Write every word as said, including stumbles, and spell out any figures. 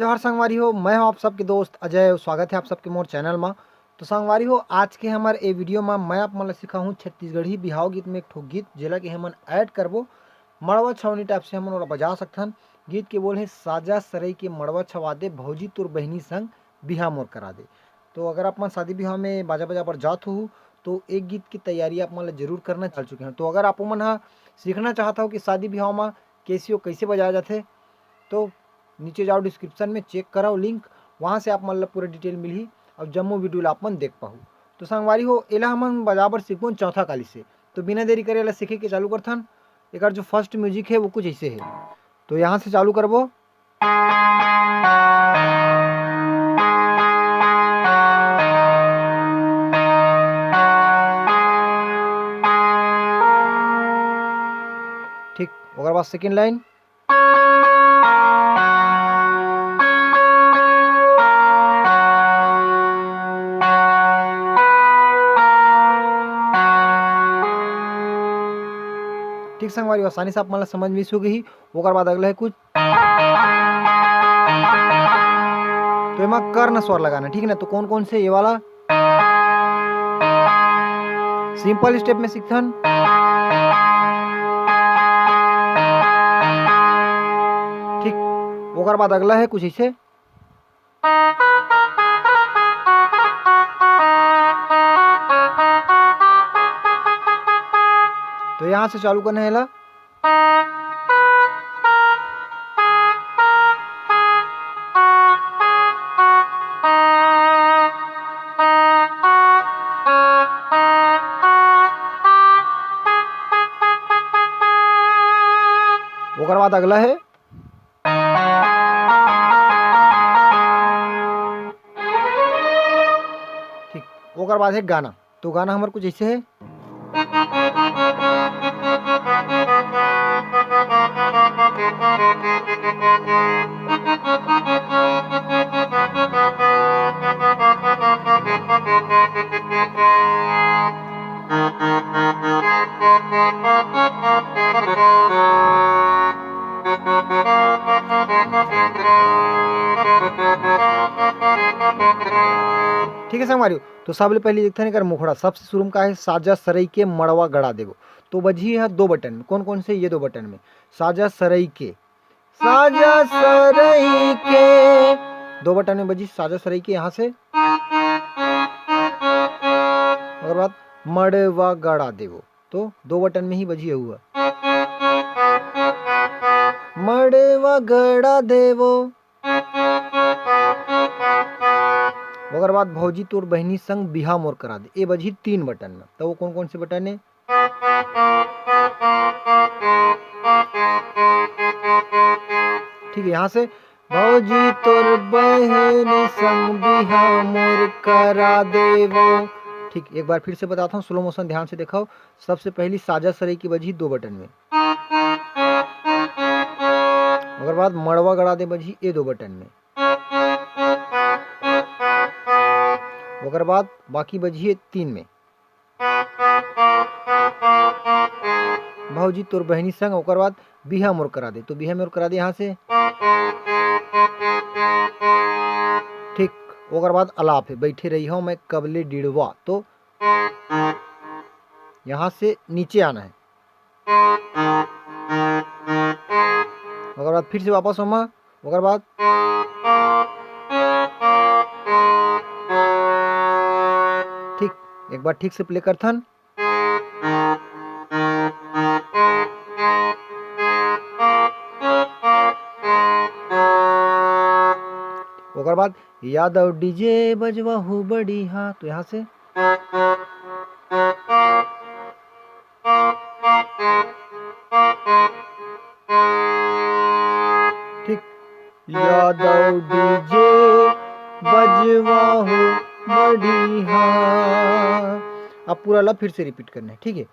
नमस्कार संगवारी हो, मैं हूं आप सबके दोस्त अजय। स्वागत है आप सबके मोर चैनल मा। तो संगवारी हो, आज के हमर ए वीडियो मा मैं आप मन ला सिखाहूं छत्तीसगढ़ी बिहाव गीत में एक ठो गीत, जेला कि हमन ऐड करबो। मड़वा छावनी टाइप से हमन ओला बजा सकथन। गीत के बोल है, साजा सरई के मड़वा छवा दे, भौजी तोर बहिनी संग बिहा मोर करा दे। तो अगर आप मन शादी बिहाव में बाजा बजा बर जात हो, तो एक गीत की तैयारी आप मन ला जरूर करना चल चुके हैं। तो अगर आप मन हा सीखना चाहता हो कि शादी बिहाव मा कैसियो कैसे बजाया जाथे, तो नीचे जाओ, डिस्क्रिप्शन में चेक कराओ लिंक, वहाँ से आप मन ला पूरा डिटेल मिलही और जम्मो वीडियो ला आप मन देख पाहू। तो संगवारी हो, एला हमन बजा बर सीखबोन चौथा काली से। तो बिना देरी करे एला सीखे के चालू करथन। एकर जो फर्स्ट म्यूजिक है, वो कुछ ऐसे है। तो यहाँ से चालू करबो। ठीक, ओकर बाद सेकंड लाइन। ठीक संगवारी, आसानी से आप मन ला समझ में हो गई। ओकर बाद अगला है कुछ, तो एमा कर्ण स्वर लगाना, ठीक है ना। तो कौन कौन से, ये वाला सिंपल स्टेप में सीखथन। ठीक, ओकर बाद अगला है कुछ ऐसे। तो यहाँ से चालू करना है ला। ओकर बाद अगला है। ठीक, ओकर बाद है गाना। तो गाना हमर कुछ ऐसे है। ठीक है संगवारी, तो सबले पहले देखथन एकर मुखड़ा। सबसे शुरू में का है, साजा सरई के मड़वा गड़ा देबो। तो बजही है दो बटन में। कौन कौन से? ये दो बटन में। साजा सरई के, साजा सरई के, दो बटन में बजी साजा सरई के। यहाँ से ओकर बाद मड़वा गड़ा देबो, तो दो बटन में ही बजी हुआ, मड़वा गड़ा देबो। ओकर बाद भौजी तोर बहिनी संग बिहा मोर करा दे, ए बजही तीन बटन में। तो वो कौन कौन से बटन है? ठीक है, यहाँ से भौजी तोर बहिनी संग बिहा मोर करा देबो। ठीक, एक बार फिर से बताता हूँ, स्लो मोशन ध्यान से देखो। सबसे पहली साजा सरई की बजही दो बटन में, ओकर बाद मड़वा गड़ा दे बजही ए दो बटन में, ओकर बाद बाकी बजही तीन में। भौजी तोर बहिनी संग, ओकर बाद बिहा मोर करा दे। तो बिहा मोर करा दे यहाँ से। ठीक, ओकर बाद अलाप है, बैठे रही हो मैं कबले डिड़वा। तो यहाँ से नीचे आना है। ओकर बाद फिर से वापस होमा, ओकर बाद ठीक, एक बार ठीक से प्ले करथन। ओकर बाद यादव डीजे बजवा हो बड़ी, हाँ, तो यहाँ से ठीक, यादव डीजे बजवा हो बढ़िया। अब पूरा ला फिर से रिपीट करना है, ठीक है।